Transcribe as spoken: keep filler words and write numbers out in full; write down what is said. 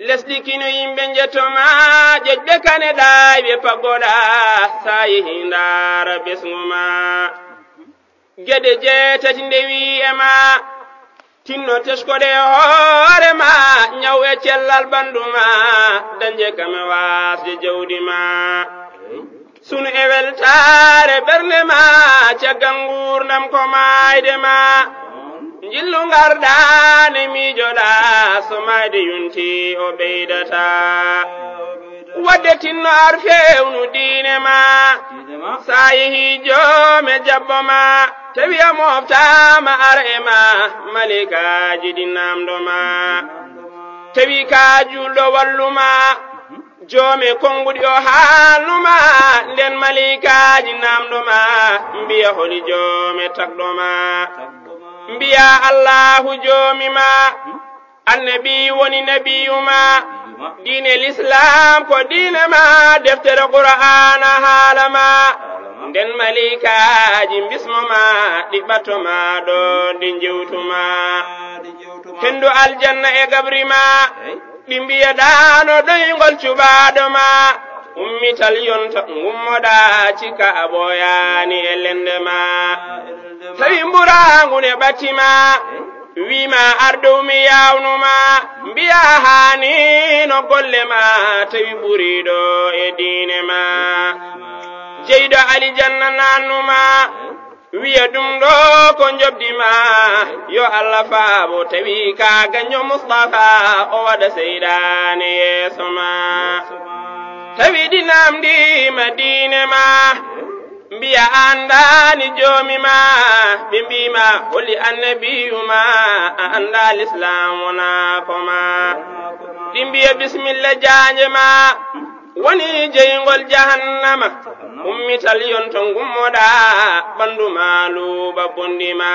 Lesdi kino yimɓe njetto ma, ƴoƴɓe kane ɗaayɓe paggoɗa, sa yehi ndaara ɓesngu ma. Geɗe jeetati ndewi e ma, tinno teskoɗe e hoore ma, ñaw e cellal ɓandu ma, dañde kam e wasde jawdi ma. Sunu e weltaare ɓernde ma, caggal nguurndam ko maayde ma. Njillu ngardaane miijoɗa, so maayde yonti o ɓeydata. Wadde tinno ar fewnu diine ma, sa yehi joome jabbo ma, tawi a moftaama ar e ma, malikaaji ɗi namdo ma. Tawi ka juulɗo wallu ma, joome konnguɗi o haalnu ma, nden malikaaji namdo ma, mbiya holi joome tagɗo ma. Mbiya Allahu joomi ma, annabi woni nabiyu ma, diine l'islam ko diine ma, deftere qur'ana haala ma, nden malikaaji mbismo ma, ɗi ɓatto ma ɗo, ɗi njewtu ma. Hendu aljanna e gabri ma, ɗi mbiya ɗano ɗoyngol cuɓaaɗo ma, ummital yonta ngummoɗa, cika a ɓooyaani e lende ma. Tawi mburaangu ne ɓatti ma, wi ma ar dow mi yawnu ma, mbiya haani no golle ma, tawi ɓuriiɗo e diine ma. Jeyɗo alijanna nannu ma, wiya ɗum ɗo ko njoɓdi ma, yo Allah faabo, tawi ka gaño Mustafa, o waɗa seyɗaane yeeso ma. Tawi ɗi namdi ma diine ma, mbiya a andaani joomi ma, ɓe mbi ma holi annabiyu ma, a anda l'islam wona ko ma. Ɗi mbiya bismilla jaanje ma, woni jeyngol jahannama, ummital yonto ngummoɗa, ɓandu ma luuɓa bondi ma.